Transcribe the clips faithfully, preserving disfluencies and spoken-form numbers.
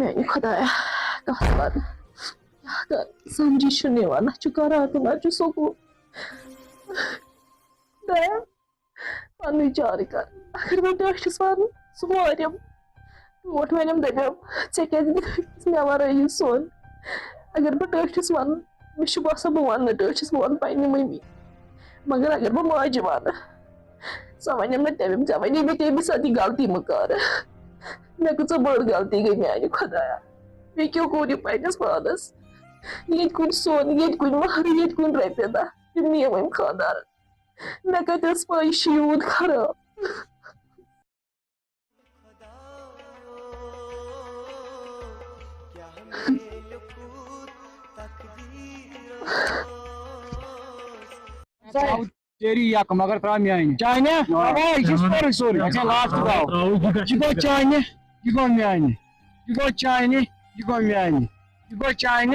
میانہِ خۄدایا، کَتھ کَرٕ؟ کیٛاہ کَرٕ؟ سَمجھی چھُنہٕ یِوان، نہ چھُ قرار تہٕ نہ چھُ سکوٗن۔ خۄدایا، پَنٕنُے چارٕ کَر۔ اگر بہٕ ٹٲٹھِس وَنہٕ، سُہ مارٮ۪م۔ ٹوٹھ وَنٮ۪م، دَپٮ۪م، "ژےٚ کیٛازِ دِتُتھ مےٚ وَرٲے یہِ سۄن؟" اگر بہٕ ٹٲٹھِس وَنہٕ، مےٚ چھُ باسان، بہٕ وَنہٕ نہٕ ٹٲٹھِس، بہٕ وَنہٕ پنٛنہِ مٔمی۔ مگر اگر بہٕ ماجہِ وَنہٕ، سۄ وَنٮ۪م نہٕ تٔمِس، "ژےٚ وَنے مےٚ تَمی ساتہٕ یہِ غلطی مہٕ کَر۔ مےٚ کۭژاہ بٔڑ غلطی گٔے میٛانہِ خۄدایا۔ مےٚ کیٛاہ کوٚر یہِ پنٛنِس پانَس؟ ییٚتہِ کُنہِ سۄن، ییٚتہِ کُنہِ مَہرٕ، ییٚتہِ کُنہِ رۄپیہِ دَہ، تِم نِیَم أمۍ خانٛدارَن۔ مےٚ کَتہِ ٲس پَے یہِ چھُ یوٗت خراب؟" تیری یک مگر ترٛاو میٛانہِ۔ چانہِ؟ آ۔ آ، یہِ چھُ سورُے، سورُے۔ اچھا، last گاو۔ ترٛاوُن یہِ گژھِ۔ یہِ گوٚو چانہِ، یہِ گوٚو میٛانہِ۔ یہِ گوٚو چانہِ، یہِ گوٚو میٛانہِ۔ یہِ گوٚو چانہِ،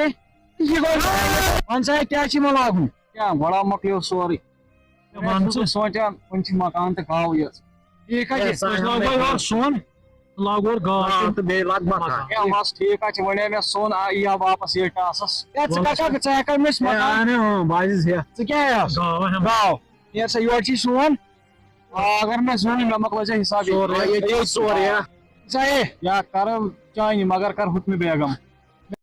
یہِ گوٚو میٛانہِ۔ وَن سا، کیٛاہ چھِ یِمَن لاگُن؟ کیٛاہ، گۄڈٕ مۄکلیو سورُے۔ ژٕ وَن ژٕ۔ بہٕ سونٛچان، وٕنہِ چھِ مکان تہٕ گاو یٲژ۔ ٹھیٖک حظ چھِ۔ ہے، سُہ أسۍ لاگو یورٕ سۄن، لاگو یورٕ گاو آ، تہِ۔ تہٕ بیٚیہِ لاگ مکان۔ ہے، بَس ٹھیٖک حظ چھِ، وَنے مےٚ سۄن، آ، یی ہا واپَس ییٚتھۍ ٹاسَس۔ ہے، ژٕ وَلہٕ کَتہِ حظ، ژٕ ہٮ۪کَکھ نہٕ أسۍ ہے، مکان۔ اَہَن، اۭں، بہٕ حظ چھُس ہٮ۪تھ۔ ژٕ کیٛاہ ہٮ۪کھ؟ گاو، اَہَن۔ گاو۔ نیر سا یور چھُے سون۔ آ، اگر مےٚ زیوٗن، مےٚ مۄکلٲے ژےٚ حِساب ییٚتہِ۔ آ، ییٚتہِ چھُ سورُے، ہا۔ ژٕ ہے۔ یا کَرو چانہِ، مگر کَر حُکمِ بیگم۔